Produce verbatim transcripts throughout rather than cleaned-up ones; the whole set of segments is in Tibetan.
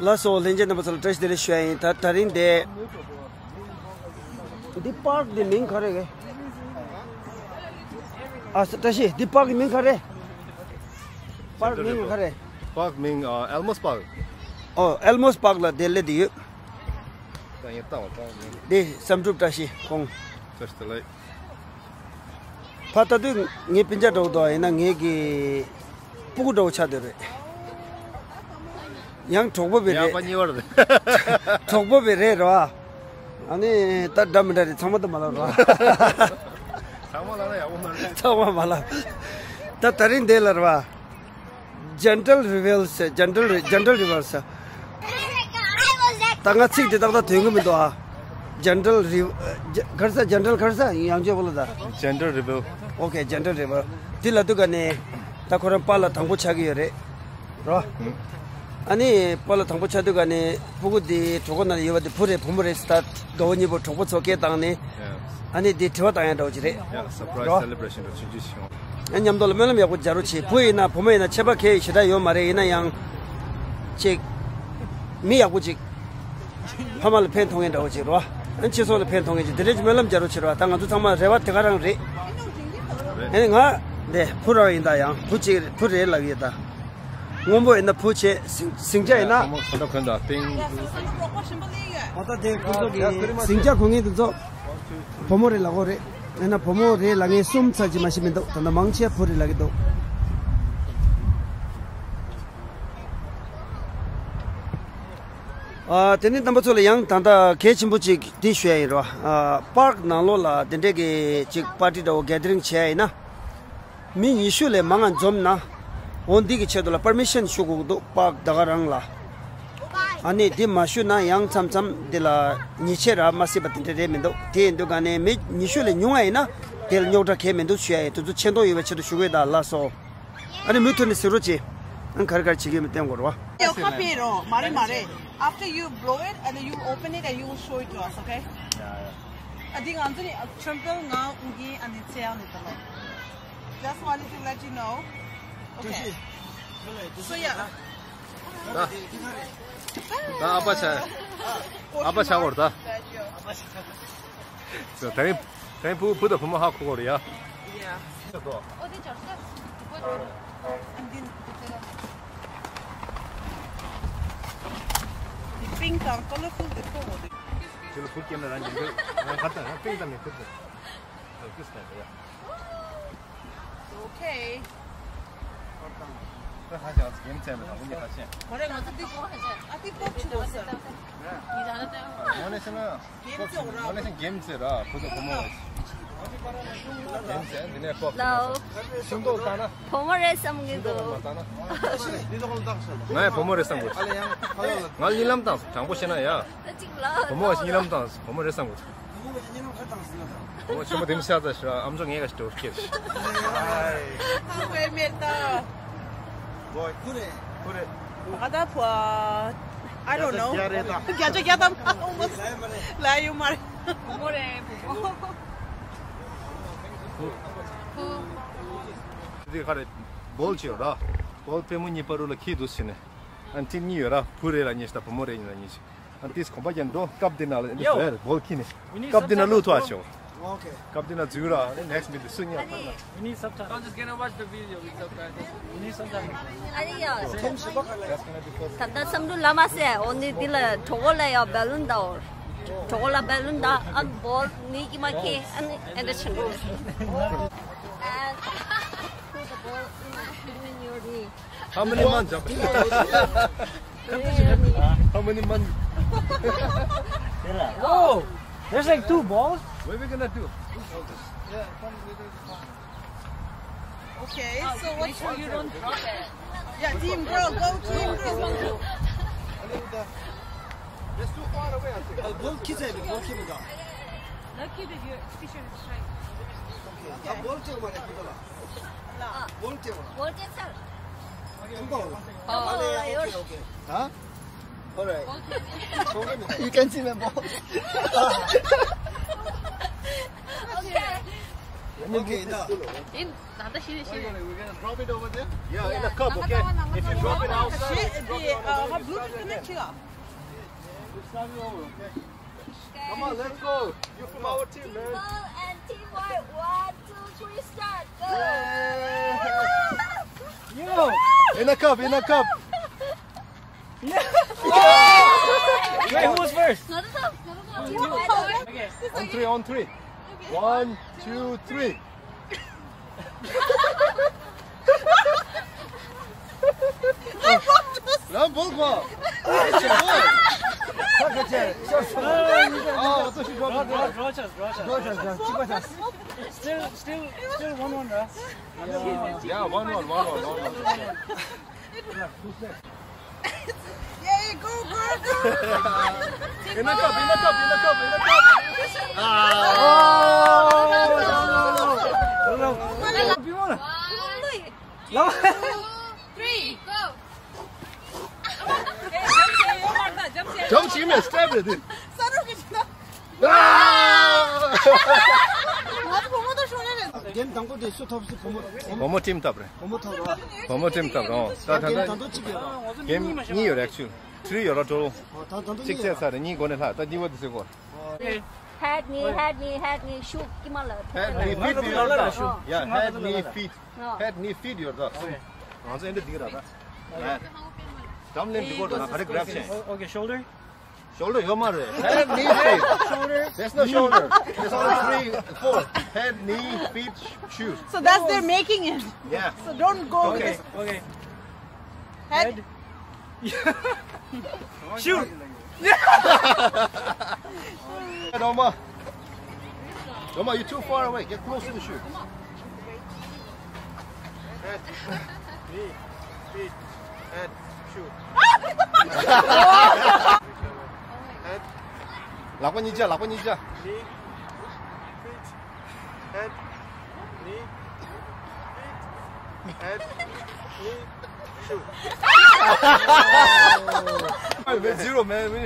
ལགས་སོ། ལྷན་རྒྱས་རྣམ་པ་ཚོ་ལ་བཀྲ་ཤིས་བདེ་ལེགས་ཞུ་ཡ་ཡིན། ད་དེ་རིང་འདི་འདི་པཱརྐ་འདི་མིང་ག་རེ་རེད། ཨ་བཀྲ་ཤིས། འདི་པཱརྐ་མིང་ག་རེ། པཱརྐ་མིང་ག་རེ། པཱརྐ་མིང་ཨ་ཨེལ་མོས་པཱརྐ། ཨོ་ཨེལ་མོས་པཱརྐ་ལ་དེ་སླེབས་བསྡད་ཡོད། ད་ཡིན་ལྟ་བ་པཱརྐ་མིང་། འདི་བསམ་གྲུབ་བཀྲ་ཤིས་ཁོང་། བཀྲ་ཤིས་བདེ་ལེགས། ཕ་ད་དུས་ངའི་སྤུན་ཀྱག་འདྲ་བོ་འདུག་ཡིན་ན་ངའི་གི་སྤུ་གུ་འདྲ་བོ་ཆགས་བསྡད་རེད། ཡང་གྲོགས་པོ་བི་ཡག་རེད། པ་གཉིས་པ་རེད། གྲོགས་པོ་བི་རེད་རོ། ཨ་ནི་ད་འདྲ་མི་འདྲ་རེད། ཚང་མ་ད་མ་ལབ་རོ། ཚང་མ་ལབ་ན་ཡག་པོ་མ་རེད། ཚང་མ་མ་ལབ། ད་དེ་རིང་འདི་ལ་རོ། Gentle Rebels། Gentle Re- Gentle Rebels། ད་ང་ཚིག་དེ་ཏག་ཏག་ཐོན་གི་མི་འདུག་ཨ། Gentle Re- ག་རེ་ཟེར། Gentle ག་རེ་ཟེར། ཡང་བསྐྱར་བོ་ལ་ད། Gentle Rebel། ཨོ་ཁེ། Gentle Rebel། དེ་ལབ་དུས་ག་ནས་ད་ཁོ་རང་པཱརྐ་ལ་དང་པོ་ཆགས་ཀྱི་ཡོད་རེད་རོ། ཨ་ནི་པཱརྐ་ལ་དང་པོ་ཆགས་དུས་ག་ནས་སྤུ་གུ་དེ་གྲོད་ཁོག་ནང་ལ་ཡོད་པ་དེ་བུ་རེད་བུ་མོ་རེད་ཟེར། ད་དགའ་བོ་གཉིས་པོ་གྲོགས་པོ་ཚོ་སྐད་བཏང་ནས། ཨ་ནི་དེ་དྲི་བ་བཏང་ཡ་འདྲ་བོ་ཅིག་རེད། Yeah, surprise རོ། Celebration འདྲ་བྱེད་རྒྱུ་ཞིག་བྱུང་། ང་མཉམ་དུ་ལ་སྨོན་ལམ་ཡག་པོ་སྦྱར་རོགས་བྱེད། བུ་ཡིན་ན་བུ་མོ་ཡིན་ན་ཁྱད་པར་གང་ཡང་ཞེ་དྲག་ཡོད་མ་རེད། ཡིན་ན་ཡང་ཅིག་མི་ཡག་པོ་ཅིག་ཕ་མ་ལ་ཕན་ཐོགས་མཁན་འདྲ་བོ་ཅིག་རོ། ཨ་ནི་སྤྱི་ཚོགས་ལ་ཕན་ཐོགས་མཁན་ཅིག་དེ་འདྲའི་སྨོན་ལམ་སྦྱར་རོགས་བྱེད་རོ། ད་ང་ཚོ་ཚང་མ་རེ་བ་དེ་ག་རང་རེད། ཨ་ནི་ང་འདི་བུ་རང་ཡིན། ད་ཡང་བུ་གཅིག་བུ་རེད་ལབ་ཡོད་ད། སྔོན་པོ་ཡིན་ན་བུ་བྱས། ཟིང་ཟིང་ཆ་ཡིན་ན། ད་གོན་ད་ཏིང་། འོ་ད་དེ་ཁོ་ཚོ་གི་ཟིང་ཆ་གོན་མཁན་དེ་ཚོ་བུ་མོ་རེད་ལབ་ཀྱི་ཡོད་རེད། ཡིན་ན་བུ་མོ་རེད་ལབ་མཁན་གསུམ་ཙམ་ཅིག་མ་ཤེས་མི་འདུག་ད་ལྟ་མང་ཆེ་བ་བུ་རེད་ལབ་ཀྱི་འདུག་ཨ་དེ་ནས་རྣམ་པ་ཚོ་ལ་ཡང་ད་ལྟ་གལ་ཆེན་པོ་ཅིག་འདི་ཞུ་ཡ་ཡིན་རོ། ཨ་པཱརྐ་ནང་ལོགས་ལ་དེ་འདྲས་ཀྱི་ཅིག་པར་ཊི་འདྲ་བོ་གེ་དར་རིང་བྱས་ཡ་ཡིན་ན། མི་ཉི་ཤུ་ལས་མང་ང་འཛོམས་ན། འོ་འདི་གི་ཆེད་དུ་ལ་པར་མི་ཤན་ཞུ་དགོས་འདུག་པཱརྐ་ད་ག་རང་ལ། ཨ་ནི་འདི་མ་ཞུས་ན་ཡང་མཚམས་མཚམས་འདི་ལ་ཉེས་ཆད་རག་མ་སྲིད་པ་དེ་འདྲ་རེད་མི་འདུག་དེ་ཡིན་དུས་ག་ནས་མི་ཉི་ཤུ་ལས་ཉུང་ང་ཡིན་ན་དེ་ལ་རྙོག་དྲ་གང་ཡང་མི་འདུག་ཞུ་ཡ་ཡིན། དེ་ཚོ་ཆེ་མཐོང་ཡོད་པའི་ཆེད་དུ་ཞུ་གི་ཡོད་ད། ལགས་སོ། ཨ་ནི་མུ་མཐུད་ནས་གཟིགས་རོགས་བྱེད། ཨ་ནི་ག་རེ་ག་རེ་བྱེད་ཀྱི་ཡོད་མེད་བསྟན་དགོས་རེད་བ། ཡོ་ཁ་ཕེ་རོ། མ་རེད་མ་རེད། After you blow it and then you open it and you will show it to us, okay? ཨ་འདི་ང་ཚོ་ནི་ཁྲོམ་པལ་ང་ཨུ་གི་ཨ་ནི་ཚེ་ཨ་ནི་ད་ལོ། Just wanted to let you know. Okay. So yeah. ད་ད་ཨ་ཕ་ཆ་ཨ་ཕ་ཆ་བོར་ད། ད་རིང་ད་རིང་བུ་བུ་དང་བུ་མོ་ཧ་གོ་གོ་རེད་ཡ། Yeah. Pink and colorful དེ་ཐོག་འོ་དེ། ཁྱེད་ལ་བུ་སྐྱེས་ན་རང་ཉན་གི་རང་ཁ་ཏང་རང་པིང་ཏང་ནས་ཁུར་ཏེ། ཨ་ཀིས་ཏང་ཡ། Okay. ད་ཧ་ཅང་གེམ་ཚན་མེད་དང་འུ་གཉིས་ཁ་ཤས། མ་རེད་ང་ཚོ་འདི་གོ་ཧ་ཅང་ཨ་ཏི་ཏོག་ཆུ་གོ་ས། ངོ་ནས་ཤེས་ན། ངོ་ནས་ཤེས་ན་གེམ་ཚེ་ར་བུ་དང་བུ་མོ་བ། གེམ་ཚེ་འདི་ནས་ཀོབ་ལའོ། ཤིང་ཏོག་ལྟ་ན། བུ་མོ་རེད་བསམ་གི་འདུག་ང་ཡང་བུ་མོ་རེད་བསམ་གི་འདུག་ང་གཉིད་ལམ་བཏང་སོང་། དྲང་པོ་བཤད་ན་ཡ། ད་ཅིག་ལ། བུ་མོ་བ་ཞིག་གཉིད་ལམ་བཏང་སོང་། བུ་མོ་རེད་བསམ་གི་འདུག་བུ་མོ་ཆེན་པོ་དེ་མི་ཤ་ཚ་ཤ་ཨམ་ཅོག་ངས་ག་ཤི་ཏོ་སྐྱེ་ཤི། ཧ་ཝེ་མེ་ཏ། བོའི། ཁུ་རེ། ཁུ་རེ། ཨ་ད་ཕ། I don't know. བརྒྱ་ཆ་བརྒྱ་ད། བརྒྱ་ཆ་བརྒྱ་ད། ལ་ཡོད་མ་རེད། བུ་མོ་རེད་བུ་མོ། འདི་ག་རེ། བོལ་ཅིག་ཡོད་ར། བོལ་པུས་མོ་གཉིས་བར་དུ་ལ་ཁྱེར་འདུག་ཟེར་ནས། ཨ་ནི་ཊིམ་གཉིས་ཡོད་ར། བུ་རེ་ལ་གཉིས་ཤིག་དང་བུ་མོ་རེ་གཉིས་ལ་གཉིས་ཤིག་ཨ་ནི་ཏིས་གོམ་པ་རྒྱབ་འགྲོ་སྐབས་འདི་ན་ལ་འདི་ཡོད་བོལ་ཁྱེར་ནས། སྐབས་འདི་ན་ལུག་ཐུ་ཨ་ཤོག Okay. སྐབས་འདི་ན་འཛུལ་ར། ཨ་ནི་next minute སུ་ཉལ་ཐང་ན། We need subtitles. I'm just gonna watch the video with subtitles. We need subtitles. ཨ་ནི་ཡ། That's gonna be fun. ད་ལྟ་བསམ་བློ་ལ་མ་ཟད་འོ་ནི་འདི་ལ་གྲོད་ཁོག་ལ་ཡ་བེ་ལུན་ད་འོ། གྲོད་ཁོག་ལ་བེ་ལུན་ད་ཨ་བོལ་ནི་ཀི་མ་ཁེ་ཨ་ནི་ཨེ་འདྲ་ཆེན་པོ། And put the ball in between your knee. How many months? How many months? Oh, there's like two balls. What are we gonna do? Okay, so what? Make sure you don't drop it. Yeah, team girl, go team girl. That's too far away, I think. Ball kids have ball kids. Lucky that your t-shirt is tight. Okay. Ball kids. Volunteer. Volunteer, sir. Oh, okay, okay. Huh? All right. You can see my boss. Okay. Okay, enough. དེ་ད་ལྟ་ཤི་རེད་ཤི་རེད། We're gonna drop it over there? Yeah, in a cup, okay? If you drop it outside, drop it on the other side. Bluetooth connect. Come on, let's go. You're from our team, man. Team Ball and Team White. One, two, three, start. Go. Yo! In a cup, in a cup. Wait, who was first? Not at all. Not at all. Okay. On three, on three. One, two, three. ལམ་བོ་གོ། ཨ་ཅེ་བོ། ཁ་ཁ་ཅེ། ཤོར་སོང་། ཨ་འོ་ཏོ་ཤི་འགྲོ་འགྲོ། འགྲོ་འགྲོ་ཆགས་འགྲོ་ཆགས། འགྲོ་ཆགས་འགྲོ། གཅིག་པ་ཆགས། Still, still, still one one, right? Yeah, one one, one one, one one. Yeah, who's next? Yay, go, go, go! In the cup, in the cup, in the cup, in the cup! Ah! Oh, no, no, no, no. No, no. One, two, three, go! Jump, jump, jump, step it. ང་ཚོ་བུ་མོ་དང་ཤོག་ལེ་རེད། གེམ་དང་པོ་དེ་སུ་ཐོབ་སྲིད། བུ་མོ། བུ་མོ་ཊིམ་ཐོབ་རེད། བུ་མོ་ཐོབ་རེད། བུ་མོ་ཊིམ་ཐོབ་རེད། ད་ད་གེམ་ད་དང་པོ་གཅིག་ཡོད་རེད། གེམ་གཉིས་ཡོད་རེད། ཨེག་ཅུ་ལི་ཐི་རི་ཡོད་རེད། ཊོ་ཊལ། ཨོ་ད་ད་དུང་གཅིག་གཉིས་ཡོད་ཚར་རེད། གཉིས་འགོ་ནས་ལྷག་ད་འདི་བ་འདི་ཟེར་གོ། Head, knee, head, knee, head, knee, shoot. ཀྱི་མ་ལ། Head, knee, feet ཡོད་རེད། Yeah, head, knee, feet. Head, knee, feet ཡོད་རེད། ང་ཚོ་ཨེ་འདྲ་འདི་རེད། འགྲམ་ལེན་འདི་གོ་ད་ག་རེ་གྲབ་བྱས། Okay, shoulder. Shoulder ཡོད་མ་རེད། Head, knee, feet. There's no shoulder. There's only three, four. Head, knee, feet, shoes. So that's they're making it. Yeah. So don't go with this. Okay. Head. Shoot. Hey, Roma. Roma, you're too far away. Get close to the shoot. Head, knee, feet, head, shoot. Head. ལག་པ་གཉིས་ཆ། ལག་པ་གཉིས་ཆ། Knee, feet, head, knee, feet, head, knee, shoot. We're zero, man. We,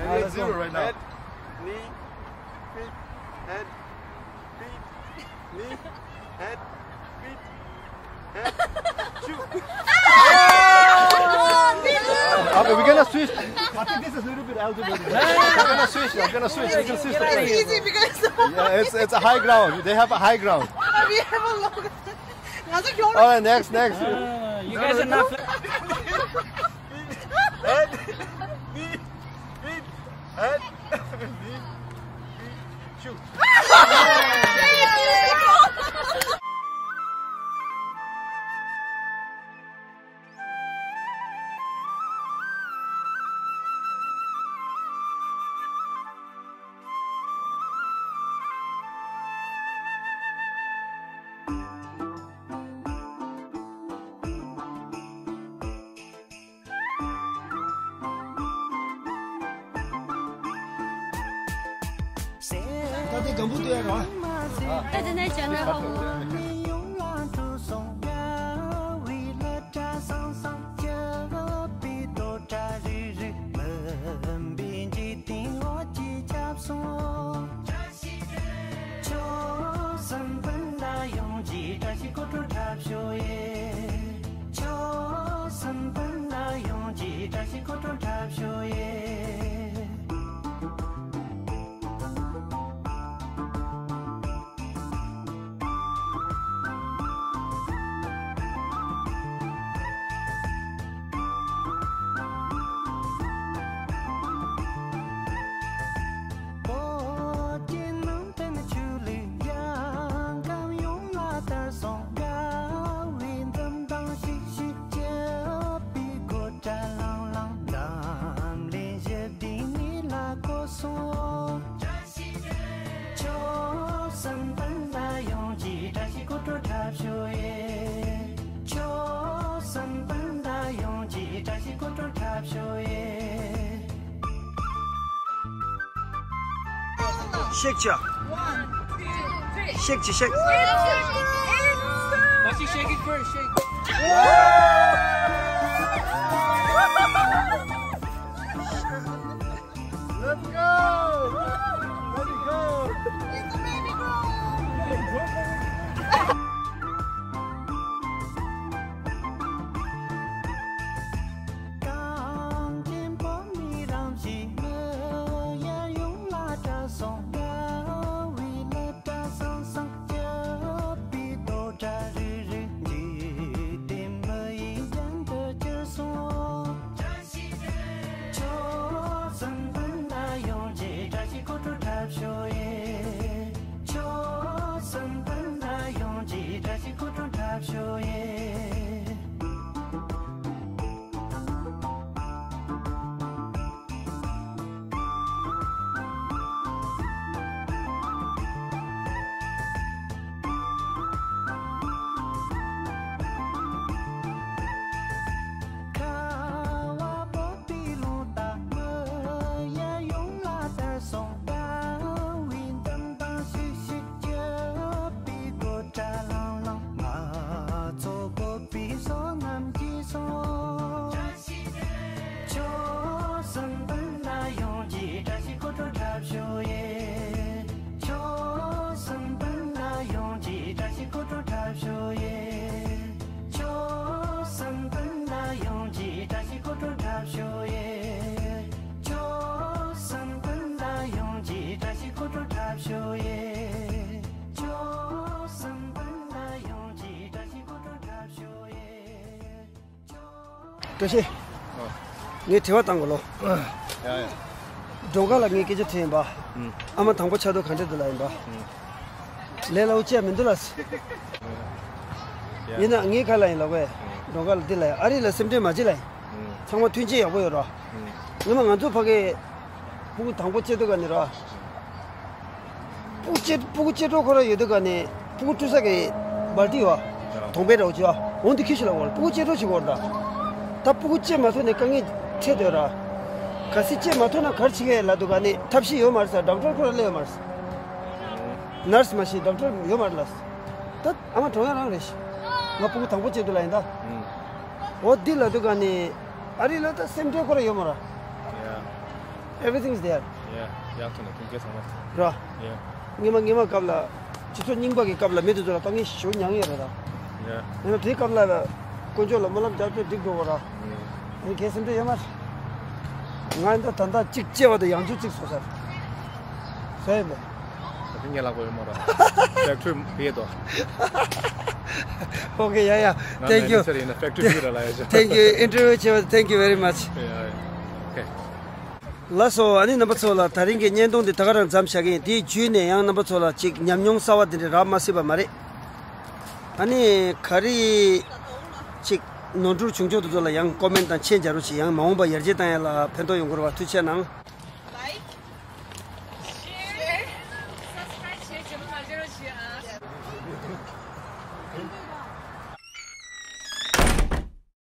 we're zero right now. Head, knee, feet, head, feet, knee, head, feet, head, shoot. Okay, we're gonna switch. I think this is a little bit elevated. I'm gonna switch. I'm gonna switch. You can switch the place. It's easy because yeah, it's it's a high ground. They have a high ground. We have a low. All right, next, next. Uh, you guys are not. Head, knee, feet, head, knee, feet, shoot. ད་དེ་སྒམ་པོ་དེ་ཡ་ར། ད་དེ་ནས་བྱས་ན་ཧ་གོ། ཆོས་སམ་བྷ་ལ་ཡོངས་ཀྱི་བཀྲ་ཤིས་སྐུ་ཕྲེང་འཁྲབ་ཤོག་ཨེ། ཆོས་སམ་བྷ་ལ་ཡོངས་ཀྱི་བཀྲ་ཤིས་སྐུ་ཕྲེང་འཁྲབ་ཤོག་ཨེ། བོད་ཀྱི་ནང་བསྟན་ཆོས་ལུགས་ཡང་གང་ཡོང་ལ་དར་སོང་། དགའ་བའི་འཛུམ་མདངས་ཤིག་ཤིག་བརྒྱབ་པའི་གོ་སྒྲ་ལྷང་ལྷང་། འཛམ་གླིང་ཞི་བདེའི་གནས་ལ་གོ་སོང་། ཆོས་སམ་བྷ་ལ་ཡོངས་ཀྱི་བཀྲ་ཤིས་སྐུ་ཕྲེང་འཁྲབ་ཤོག་ཨེ། ཆོས་སམ་བྷ་ལ་ཡོངས་ཀྱི་བཀྲ་ཤིས་སྐུ་ཕྲེང་འཁྲབ་ཤོག་ཨེ། Shake བྱ། Shake བྱ། Shake. Shake it first, shake. Let's go! Let it go! It's a baby girl! བཀྲ་ཤིས། ངས་དྲི་བ་བཏང་གོ་ལོ། ཡ་ཡ། སྒྲོལ་དཀར་ལ་ངས་སྐད་ཆ་དྲིས་ཡིན་པ། ཨ་མ་དང་པོ་ཆགས་དུས་ག་འདྲ་འདུག་ལབ་ཡིན་པ། ལས་སླ་བོ་བྱས་མི་འདུག་ལ། ཡིན་ན་ངས་ག་ལ་ཡིན་ལབ་གས། སྒྲོལ་དཀར་ལ་འདི་ལབ་ཡིན། ཨ་རི་ལ་སེམས་ཁྲལ་མ་བྱེད་ལབ་ཡིན། ཚང་མ་མཐུན་རྐྱེན་ཡག་པོ་ཡོད་རོ། ངས་མ་ང་ཚོ་ཕ་གི་སྤུ་གུ་དང་པོ་སྐྱེ་དུས་ག་ནས་རོ། སྤུ་གུ་སྐྱེ་སྤུ་གུ་སྐྱེ་གྲོགས་ཁོ་ར་ཡོད་དུས་ག་ནས་སྤུ་གུ་བཀྲུ་ས་གི་སྦལ་ཏི་ཡོད། གདོང་པའི་འདྲ་བོ་ཅིག་ཡོད། འོང་དེ་ཁྱི་ཞིག་ལ་འོར་སྤུ་གུ་སྐྱེ་གྲོགས་ཞིག་འོར་ད། ད་སྤུ་གུ་སྐྱེ་མ་ཐུབ་ནས་དཀའ་ངལ་འཕྲད་འདོད་ར། གལ་སྲིད་སྐྱེ་མ་ཐུབ་ན་ག་རེ་བྱེད་གི་ལབ་དུས་ག་ནས་ཐབས་ཤེས་ཡོད་མ་རེད་ཟེར། ཌོག་ཊར་ཁོ་ར་སླེབས་ཡོད་མ་རེད། ནར་སི་མ་གཏོགས་ཌོག་ཊར་ཡོད་མ་རེད་ལ། ད་ཨ་མ་གྲོངས་ཡ་རང་རེད་ཤི། ང་སྤུ་གུ་དང་པོ་སྐྱེ་དུས་ལ་ཡིན་ད། འོ་འདི་ལབ་དུས་ག་ནས་ཨ་རི་ལ་ད་སེམས་ཁྲལ་ཁོ་ར་ཡོད་མ་ར། Yeah. Everything is there. Yeah. ཡག་ཐོག་ནས་ཁུངས་སྐྱེལ་ཚང་མ། ར། Yeah. སྔོན་མ་སྔོན་མ་སྐབས་ལ་སྤྱི་ཚོགས་རྙིང་པ་གི་སྐབས་ལ་མི་དེ་ཚོ་ལ་དཀའ་ངལ་ཞེ་པོ་མྱངས་ཡོད་རེད་ད། Yeah. ཡིན་ན་དེའི་སྐབས་ལ་དཀོན་མཆོག་ལ་སྨོན་ལམ་རྒྱབ་སྟེ་འགྲིག་འགྲོ་བ་ར། ཡིན་གལ་སེམས་ཁྲལ་ཡོད་མ་རེད། ང་ཡིན་ད་ད་ལྟ་གཅིག་སྐྱེ་བ་དང་ཡང་བསྐྱར་གཅིག་བཟོ་ས་རེད། བཟོ་ཡིན་པས། ད་ཐེངས་ངས་ལག་པ་ཡོད་མ་ར། ཕེག་ཊི་རི་བེད་དོ། Okay, yeah, yeah. Thank you. Thank you. Interview བྱས་པ་thank you very much. Yeah, yeah. Okay. ལགས་སོ། ཨ་ནི་རྣམ་པ་ཚོ་ལ་ད་རིང་གི་བརྙན་ཐུང་འདི་ད་ག་རང་མཚམས་བཞག་གི་ཡིན། དེའི་བརྒྱུད་ནས་ཡང་རྣམ་པ་ཚོ་ལ་ཅིག་ཉམས་མྱོང་གསར་བ་འདི་འདྲ་རག་མ་སྲིད་པ་མ་རེད། ཨ་ནི་ག་རེ་ཅིག་ནོར་འཁྲུལ་བྱུང་ཆོག་དེ་ཚོ་ལ་ཡང་ཀོ་མེན་ཊི་དང་མཆན་སྦྱར་རོགས་བྱེད། ཡང་མ་འོངས་པ་ཡར་རྒྱས་བཏང་ཡ་ལ་ཕན་ཐོགས་ཡོང་དགོས་རེད་བ། ཐུགས་རྗེ་གནང་། Like, share, subscribe བྱེད་རྒྱུ་མ་བརྗེད་རོགས་བྱེད་ཨ།